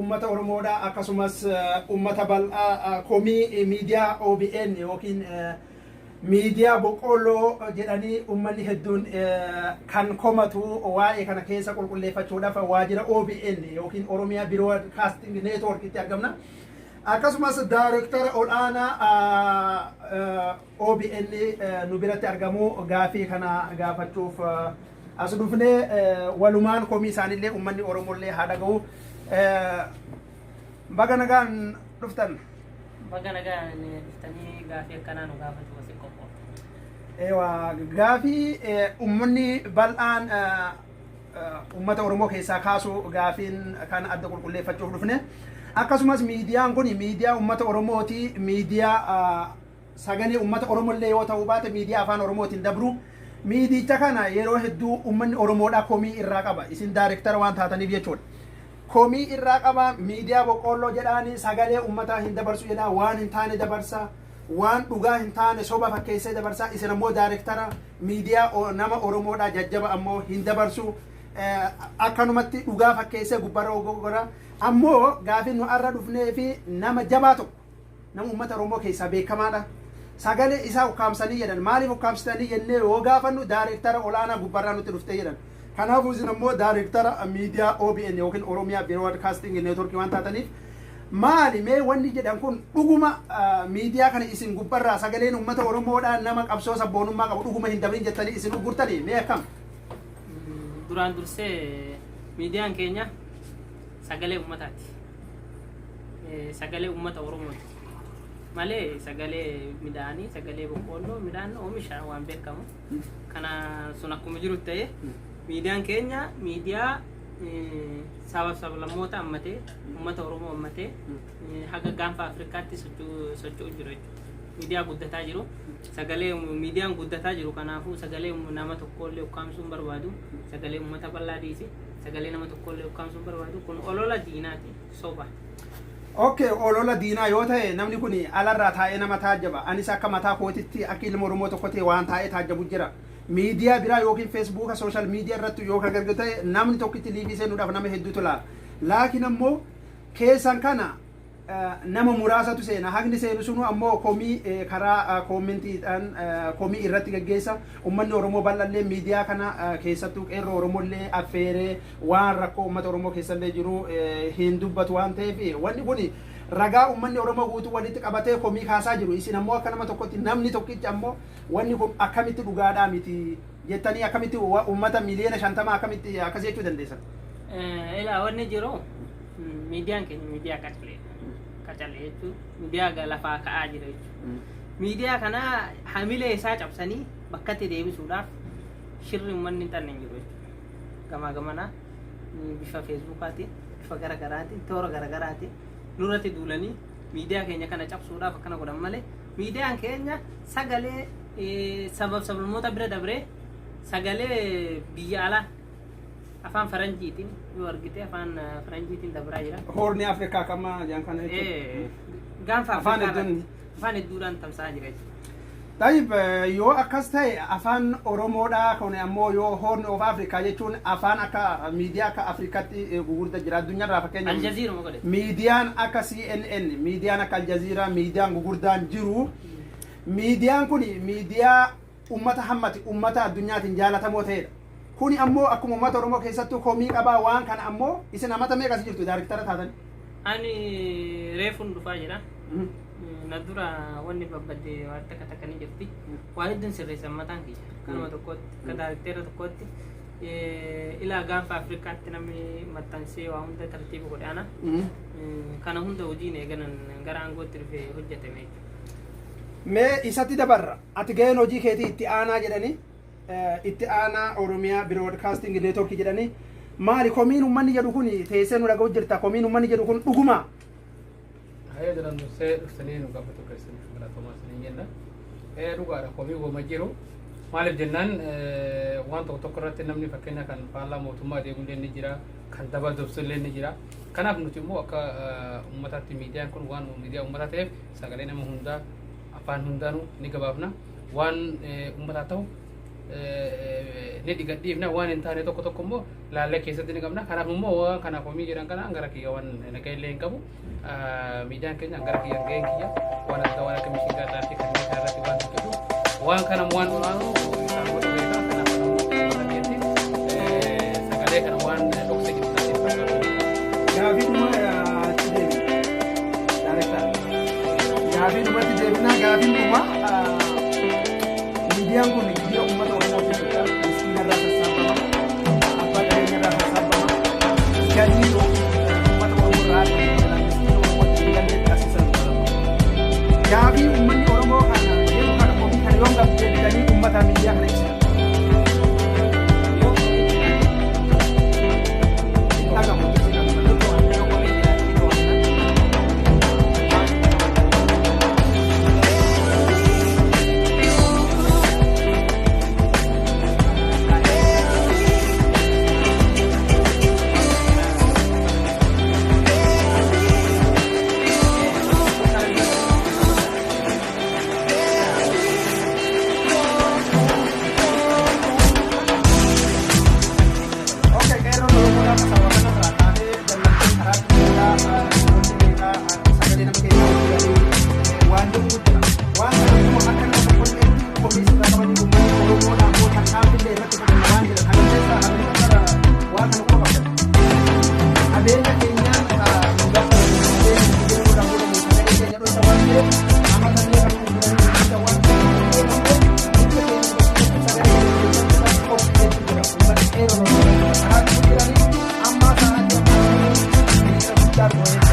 Uummata Oromoodha, akkasumas uummata bal'aa komii miidiyaa OBN yookiin miidiyaa boqqoolloo jedhanii uummanni hedduun kan komatu, waa'ee kana keessa qulqulleeffachuudhaaf waajjira OBN yookiin Oromiyaa Broadcasting Network itti argamna. Akkasumas daayirektara ol'aanaa OBN nu biratti argamu gaafii kana gaafachuuf as dhufnee, walumaan komii isaaniillee uummanni Oromollee haa dhaga'u. Baga nagaan dhuftan. Baga nagaan dhuftanii, gaafii akkanaa nu gaafatu asii qophoofte. Ewa, gaafii uummanni bal'aan uummata Oromoo keessaa kaasu, gaafiin kan adda qulqulleeffachuuf dhufne. Akkasumas miidiyaan kun miidiyaa uummata Oromooti. Miidiyaa sagalee uummata Oromollee yoo ta'uu baate, miidiyaa afaan Oromootiin dabru. Miidicha kana yeroo hedduu uummanni Oromoodhaa komii irraa qaba. Isin daayirektara waan taataniif jechuudha. Komii irraa qaba, miidiyaa boqqoolloo jedhaanii sagalee uummataa hin dabarsu jedhaa, waan hin taane dabarsa. Waan dhugaa hin taane soba fakkeessee dabarsa. Isin ammoo daayirektara miidiyaa nama Oromoodhaa jajjaba ammoo hin dabarsu. Akkanumatti dhugaa fakkeessee gubbarra gogora. Ammoo gaafii nu arra dhufnee fi nama jabaa tokko, nama uummata Oromoo keessaa beekamaadha. Sagalee isaa ukkaamsanii jedhan. Maaliif ukkaamsitanii jennee yoo gaafannu, daayirektara olaanaa gubbarraa nutti dhuftee jedhan. Kanaafuu isin ammoo daayirektara miidiyaa OBN yookiin Oromiyaa Broadcasting Network waan taataniif, maali mee wanni jedhan kun dhuguma? Miidiyaa kana isin gubbarraa sagaleen uummata Oromoodhaa, nama qabsoo sabboonummaa qabu dhuguma hin dabrin jettanii isin uggurtanii, mee akkam? Duraan dursee miidiyaan keenya sagalee uummataati. Sagalee uummata Oromooti. Malee sagalee midhaanii, sagalee boqqoolloo, midhaan oomisha waan beekamu. Kana sun akkuma jiru ta'ee, miidiyaan keenya miidiyaa saba sablammoota hammatee, uummata Oromoo hammatee, haga gaanfa Afrikaatti socho'u jiru jechuudha. Miidiyaa guddataa jiru. Sagalee miidiyaan guddataa jiru, kanaafuu sagalee nama tokkollee ukkaamsuu hin barbaadu. Sagalee uummata bal'aa dhiisi. Sagalee nama tokkollee ukkaamsuu hin barbaadu. Kun olola diinaati. Soba. Okay, olola diinaa yoo ta'e, namni kun alarraa taa'ee nama taajjaba. Anis akka mataa kootitti, akka ilma Oromoo tokko ta'e, waan taa'ee taajjabu jira. Miidiyaa biraa yookiin Feesbuuka, social media irratti yoo kan gargaaru ta'e, namni tokkitti live seenuudhaaf nama hedduutu laala. Laakiin ammoo keessan kana nama muraasatu seena. Haqni seenu sunu ammoo komii karaa koomentiidhaan komii irratti gaggeessa. Uummanni Oromoo bal'allee miidiyaa kana keessattuu qeerroo Oromollee affeeree waan rakkoo uummata Oromoo keessallee jiru hin dubbatu waan ta'eef, wanni kun ragaa uummanni Oromoo guutuu walitti qabatee komii kaasaa jiru. Isin ammoo akka nama tokkotti, namni tokkichi ammoo wanni kun akkamitti dhugaadhaa miti jettanii, akkamitti uummata miliyoona 50 akkamitti akkas jechuu dandeessan? Ilaa, wanni jiru miidiyaan keenya miidiyaa qacaleedha. Qacalee jechuun miidiyaa lafaa ka'aa jira jechuudha. Miidiyaa kana hamilee isaa cabsanii bakkatti deebisuudhaaf shirri uummanni hin xanne hin jiru jechuudha. Gamaa gamanaa bifa Feesbuukaatiin, bifa gara garaatiin, toora gara garaatiin nurratti duulanii miidiyaa keenya kana cabsuudhaaf akkana godhan malee, miidiyaan keenya sagalee sabab sablammoota bira dabree sagalee biyya alaa afaan faranjiitiin yoo argite, afaan faranjiitiin dabraa jira. Horn Afrikaa kama jaan kana jechuudha. Gaanfa Afaan Afrikaa hedduun. irratti afaan hedduudhaan tamsa'aa jira jechuudha. Tayyib, yoo akkas ta'e, afaan Oromoodhaa kun ammoo yoo Horn of Africa jechuun afaan akka miidiyaa akka Afrikaatti gugurda jira addunyaarraa fakkeenyaaf. Aljaziiruma godhe. Miidiyaan akka CNN, miidiyaan akka Aljazeera, miidiyaan gugurdaan jiru. Miidiyaan kun miidiyaa ummata hammati, ummata addunyaatiin jaalatamoo ta'edha. Kuni ammoo akkuma ummata Oromoo keessattuu komii qabaa. Waan kana ammoo isin amata meeqa as jirtu daariktara taatan? Ani reefuun dhufaa jira. Na dura wanni babbadde waan takka takka ni jirti. Waa hedduun sirreessan mataan kiyya. Kanuma tokkotti, akka daarikteera tokkotti. Ilaa gaanfa Afrikaatti namni maxxansee waa hunda tartiiba godhe ana. Kana hunda hojiin eeganan gara aangootti dhufee hojjetame jechuudha. Mee isatti dabarra. Ati gaheen hojii keetii itti aanaa jedhanii, itti aanaa Oromiyaa Broadcasting Network jedhanii, maali komiin uummanni jedhu kun? Teessee nu dhaga'u jirta, komiin uummanni jedhu kun dhuguma? Hayya, duraan dursee dhuftanii nu gaafatu keessaniif galatoomaa isiniin jenna. Dhugaadha, komii wama jiru. Maaliif jennaan, waan tokko tokko irratti namni fakkeenya kan faallaa mootummaa deemu illee ni jira, kan daba dobsu illee ni jira. Kanaaf nuti immoo akka uummataatti, miidiyaan kun waan miidiyaa uummataa ta'eef, sagalee nama hundaa afaan hundaanuu ni gabaafna. Waan uummataa ta'u Ni dhigadhiifna, waan hin taane tokko tokko immoo laallee keessatti ni qabna. Kanaaf immoo waan kana komii jedhan kana gara kiyya waan nagaa illee hin qabu. Miidiyaan keenya gara kiyya gaheen kiyya waan adda, waan akka mishingaa, xaafii kanneen kana irratti waan hojjetu, waan kana waan olaanu isaan godhu beeka. Kanaaf immoo uummata keetti sagalee kana waan dhoksee jiru natti hin fakkaatu. Gaafii dhuma itti deebina. Director. Gaafii dhumatti deebina. Gaafiin dhuma, miidiyaan kun miidiyaa uummata Oromoo jechuudha. Miskiina irraa sassaabama. Abbaa qabeenya irraa sassaabama. Galii yookiin uummata Oromoo irraa argamu miskiina Oromoo ittiin gallee taasisan. Gaafii uummanni Oromoo kana jedhu kana, komii kana yoom deebitanii uummata miidiyaa kana ibsitan? Hin dhagamu. Yoo komii jiraate ni to'anna. Okay, qeerroon Oromoo lafa saba kanarraa kaatee daldaltee karaa xixiqqaa namoonni meeqaa sagalee nama keessaa hojjetanii waan jedhu jira. Waan kana immoo akka nama tokkolleetti komii sirraa qabanii, uummanni Oromoo naannoo tarkaanfillee irratti fudhanna waan jedhan kana keessa ameerikaa waan kana quba qabdan. Qabeenya keenyaan nu gabbaru, qabeenya biyya godhan godhamu, sagalee keenya dhoysa waan ta'eef, amata meeqa nu jiranii waan ta'eef, biyya keenya sagalee keenya keessatti qophii jira. Uummanni qeerroon Oromoo karaa jiranii amma sa'aatii ammaa hiriira guddaa godhee